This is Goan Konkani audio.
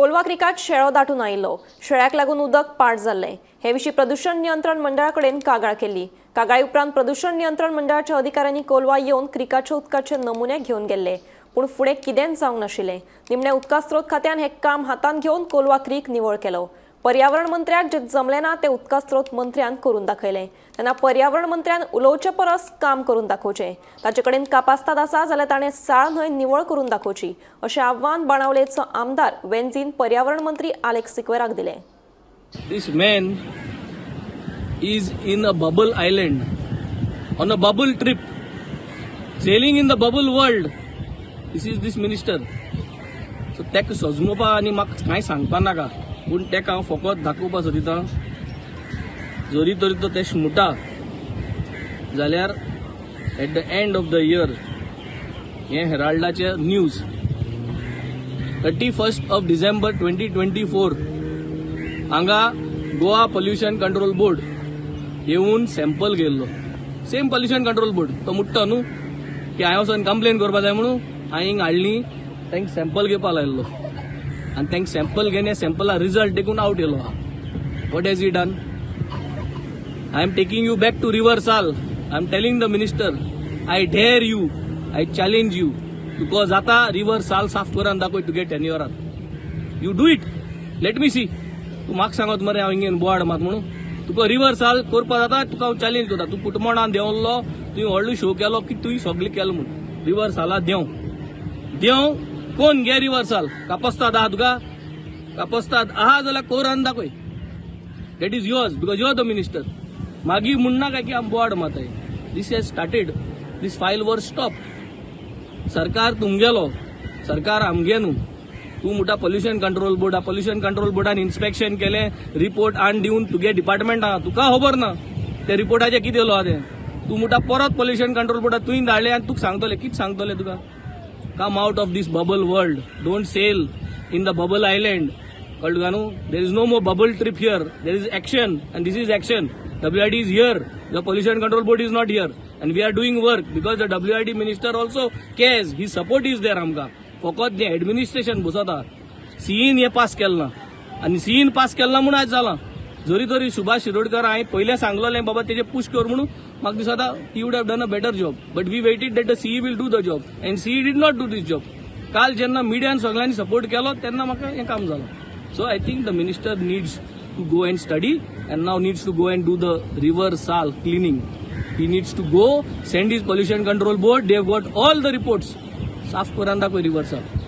कोलवा क्रिकात शेळो दाटून आयिल्लो. शेळ्याक लागून उदक पाट जाल्लें. हे विशीं प्रदूषण नियंत्रण मंडळा कडेन कागाळ केल्ली. कागाळी उपरांत प्रदूषण नियंत्रण मंडळाच्या अधिकाऱ्यांनी कोलवा येवन क्रिकाच्या उदकाचे नमुने घेवन गेल्ले, पूण फुडें कितेंच जावंक नाशिल्लें. निमणें उदका स्रोत खात्यान हें काम हातांत घेवन कोलवा क्रीक निवळ केलो. पर्यावरण मंत्र्याक जे जमलें ना तें उदका स्रोत मंत्र्यान करून दाखयलें. तेन्ना पर्यावरण मंत्र्यान उलोवचे परस काम करून दाखोवचें. ताचे कडेन कापास्ताद आसा जाल्यार ताणें साळ न्हंय निवळ करून दाखोवची, अशें आव्हान बाणावलेचो आमदार वेन्झीन पर्यावरण मंत्री आलेक्स सिक्वेराक दिलें. This man is in a bubble island, on a bubble trip, sailing in the bubble world. This is this minister. So ताका सजमोवपा आनी म्हाका कांय सांगपा नाका, पूण ताका हांव फकत दाखोवपा सोदिता, जरी तरी तो ते मुटा जाल्यार at the end of the year, हें हेराल्डाचें news, 31st of December 2024, हांगा गोवा पोल्युशन कंट्रोल बोर्ड येवन सॅम्पल घेयल्लो. सेम पोल्युशन कंट्रोल बोर्ड तो मुट्टो न्हू की हांवें वचोन कंप्लेन करपा जाय म्हणून हांवें हिंग हाडली, तांकां सॅम्पल घेवपा लायल्लो आनी तांकां सॅम्पल घेवन ह्या सॅम्पला रिजल्ट देखून आवट येयलो आहा. What has he done? I am taking you back to River Sal. I am telling the minister, I dare you, I challenge you. तुका जाता रिवर साल साफ करून दाखय तुगे टेन्युअरान. You do it, let me see. तूं म्हाका सांगत मरे हांव हिंगेन बोवाळ मात म्हणून. तुका रिवर साल करपा जाता, तुका हांव चॅलेंज करता. तूं कुटमणान देंवल्लो, तुवें व्हडलो शो केलो की तुवें सगळें केलो म्हूण. रिवर साला देंव, देंव कोण घे रिवर साल. कापस्ताद आहा तुका? कापस्ताद आहा जाल्यार कोरान दाखय. That is yours because you are the minister. मागीर म्हणना काय की आम बोवाळ माताय. This has started, this file were stop. सरकार तुमगेलो, सरकार आमगे न्हू. तूं म्हणटा pollution control board. Pollution control बोर्डान इन्स्पेक्शन केलें, रिपोर्ट हाडून दिवन तुगे डिपार्टमेंट आहा, तुका खबर ना ते रिपोर्टाचें कितें येयलो आहा तें. तूं म्हणटा परत पोल्युशन कंट्रोल बोर्डात तुवें धाडलें आनी तुका सांगतले. कितें सांगतले तुका? Come out of this bubble world. Don't sail in the bubble island. कळ्ळें तुका न्हू? There is no more bubble trip here. There is action and this is action. WID is here. The Pollution Control Board is not here and we are doing work because the WID minister also cares. His support is there. आमकां फकत तें एडमिनिस्ट्रेशन बसता. सीईन हें पास केलें ना आनी सीईन पास केलें ना म्हूण आयज जालां. जरी तरी सुभाष शिरोडकर, हांवें पयलें सांगलेलें बाबा तेजें पुश कर म्हणून, म्हाका दिसता he would have done a better job, but we waited that the CE will do the job and CE did not do this job. काल जेन्ना मिडियान सगळ्यांनी सपोर्ट केलो तेन्ना म्हाका हें काम जालां. So I think the minister needs to go and study and now needs to go and do the River Sal cleaning. He needs to go send his Pollution Control Board. They have got all the reports. साफ करून दाखय रिवर साल.